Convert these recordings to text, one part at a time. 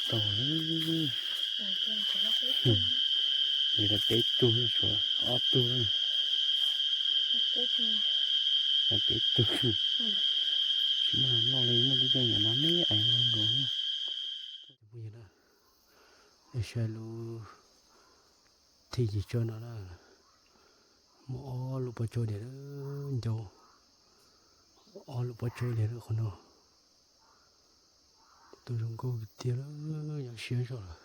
tau li. Li lawv peb tug, tshuav ob tug, lawv peb tug. Tsis muaj noj li, muaj tib co nyuam no me ais nkaus. Es saib lub thij ci tsawb no na, muaj ob lub pob tsuas diam ncau, ob lub pob tsuas diam lawm qhov no. Tus zoo nkauj tiag lawm, yog siab zog lawm,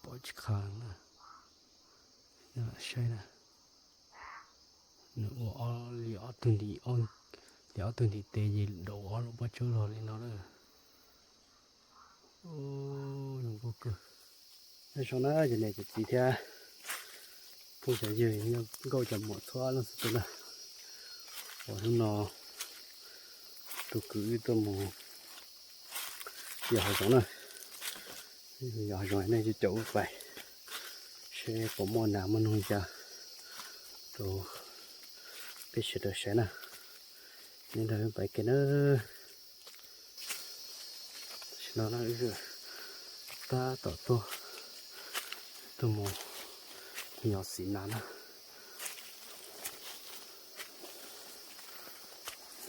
pom tsis qha na. Saib na, nws ua ob li ob tug ntim, li ob tug ntim tes ces daus ob lub pob tsuas los li no na. Zoo nkauj kawg. Nyob zoo na cov niam cov txiv thiab phooj cov ywg, nkauj cov muam txhua leej txhua tus na. Uas hnub no tus kwv wb tuaj mus yos hav zoov na. Yos hav zoov nej caum wb pais seb puas muaj nas muaj noog li cas rau peb sawv daws saib na. Nej nrog wb pais ke na. Tam sim no na wb tab tom tuaj, tuaj mus yos txiv nas na.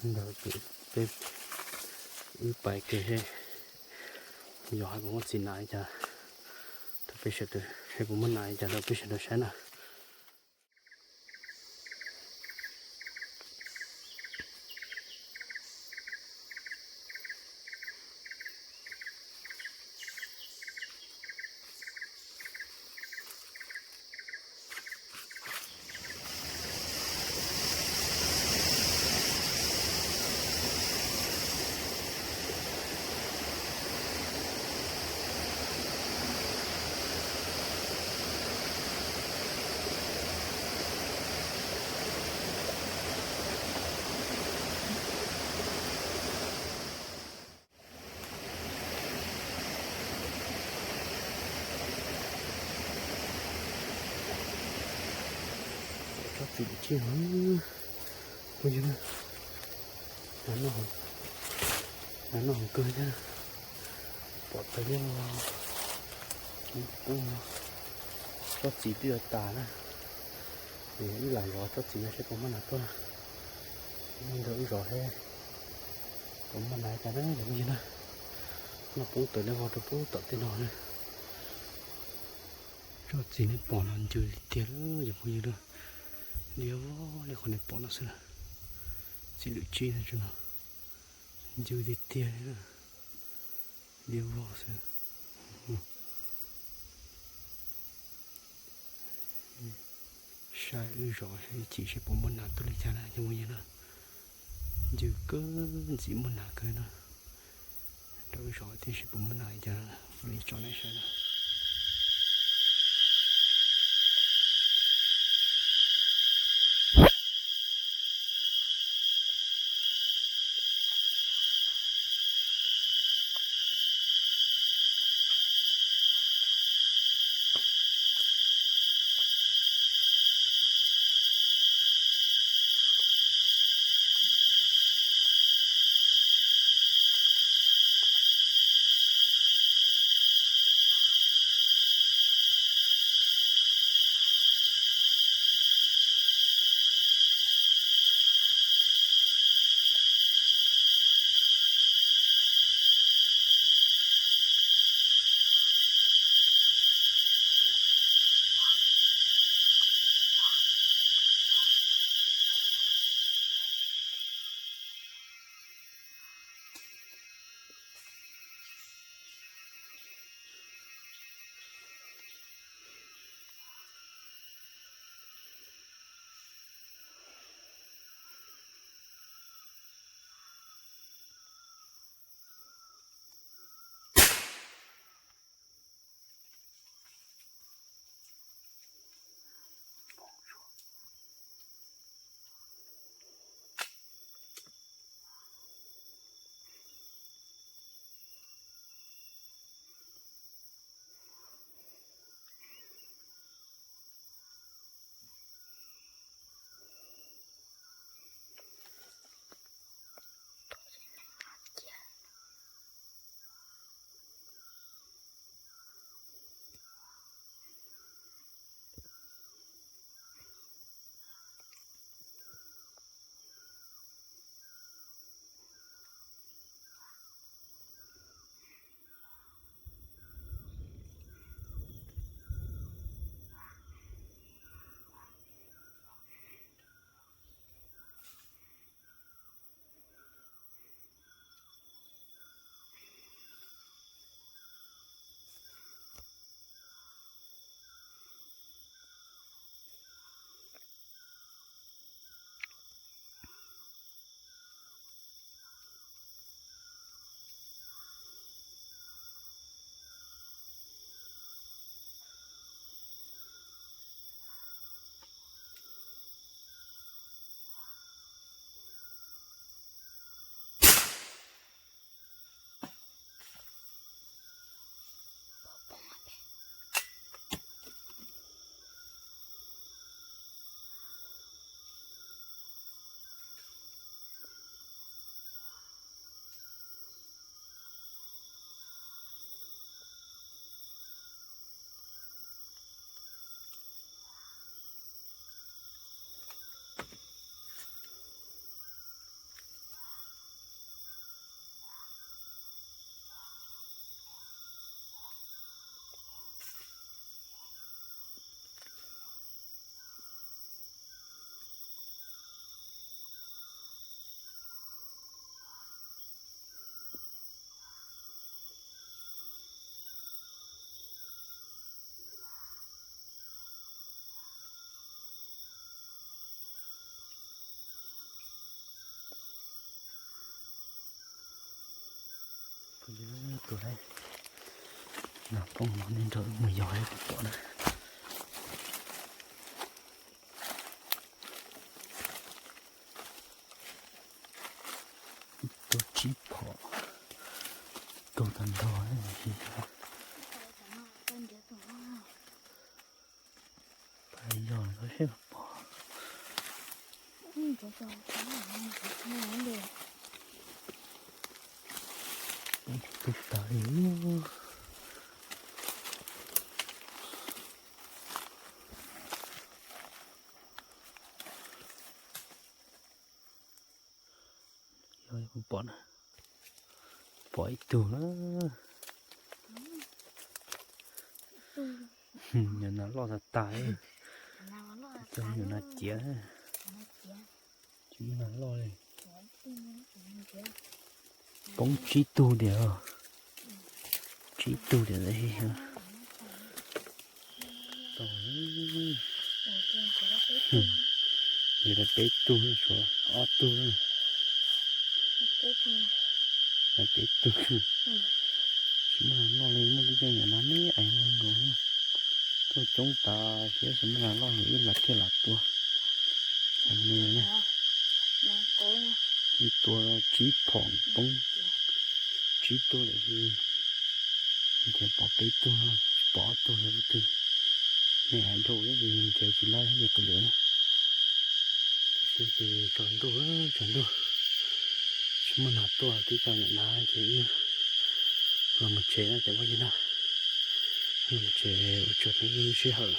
Ntawd peb, wb pais ke seb yos hais puas muaj txiv nas li cas rau peb sawv daws, hais puas muaj nas li cas rau peb sawv daws saib na. Tsob txiv lwm tsib no, phooj ywg, nas noj heev kawg thiab. Pom tau nyob, tsob txiv twb yuav tas na, es wb lam zov tsob txiv no seb puas muaj nas tuaj. Nyob ntawd wb zov seb puas muaj nas cas na cov phooj ywg na. Noj poob tawm li vog rau pub tom tej no na. Tsob txiv nej pom no ncw tiag tiag li cov phooj ywg na. Liab vog li qhov nej pom no xwb na. Txiv lwm tsib no, ncw tiag tiag li na. Liab vog xwb. Saib wb zov ib chim seb puas muaj nas tuaj li cas na cov phooj ywg na. Ncw kawg, ntxim muaj nas kawg na. Rau wb zov ib chim seb puas muaj nas li cas, mam li tso nej saib na. Nas poob no nej nrog mus yog kuv pom na. Ib tug tsib phom, ib tug tag nrho. Pab yog los seb puas pom. Ib tug tawv li. Yog kuv pom na, pom ib tug na. Nyuam nas loj tas tas, cov nyuam nas ciav, tsis muaj nas loj li. Poob tsib tug tiag, tsib tug tiag. Tau, yog peb tug, tshuav ob tug, peb tug, tsis muaj nas loj li, muaj tib co nyuam nas me me nkaus, tuaj coob tas siab tsis muaj nas loj li, wb lam thiaj lam tua. Ib tua tsib phom poob tsib tug lawm, nrhiav pom peb tug, tsis pom ob tug li. Twg me dhau thiab ces nrhiav tsis laib ces kav liam. Tiam sis ces tsaus ntuj, tsaus ntuj, tsis muaj nas tuaj tib co nyuam nas ces wb los mus tsev na cov phooj ywg na. Los mus tsev ua tsaug rau wb sij hawm,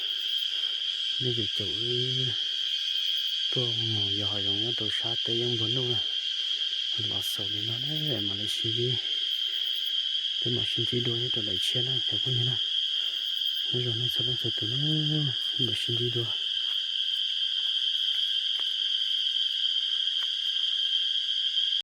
nej caum caum wb tuaj mus yos hav zoov nyob rau sab teb yeeb nplua nuj na. Los xaus li no na, mam li sib ntsib, peb mam sib ntsib dua nyob rau daim tshiab na cov phooj ywg na. Nyob zoo nej txhua leej txhua tus na, mam sib ntsib dua.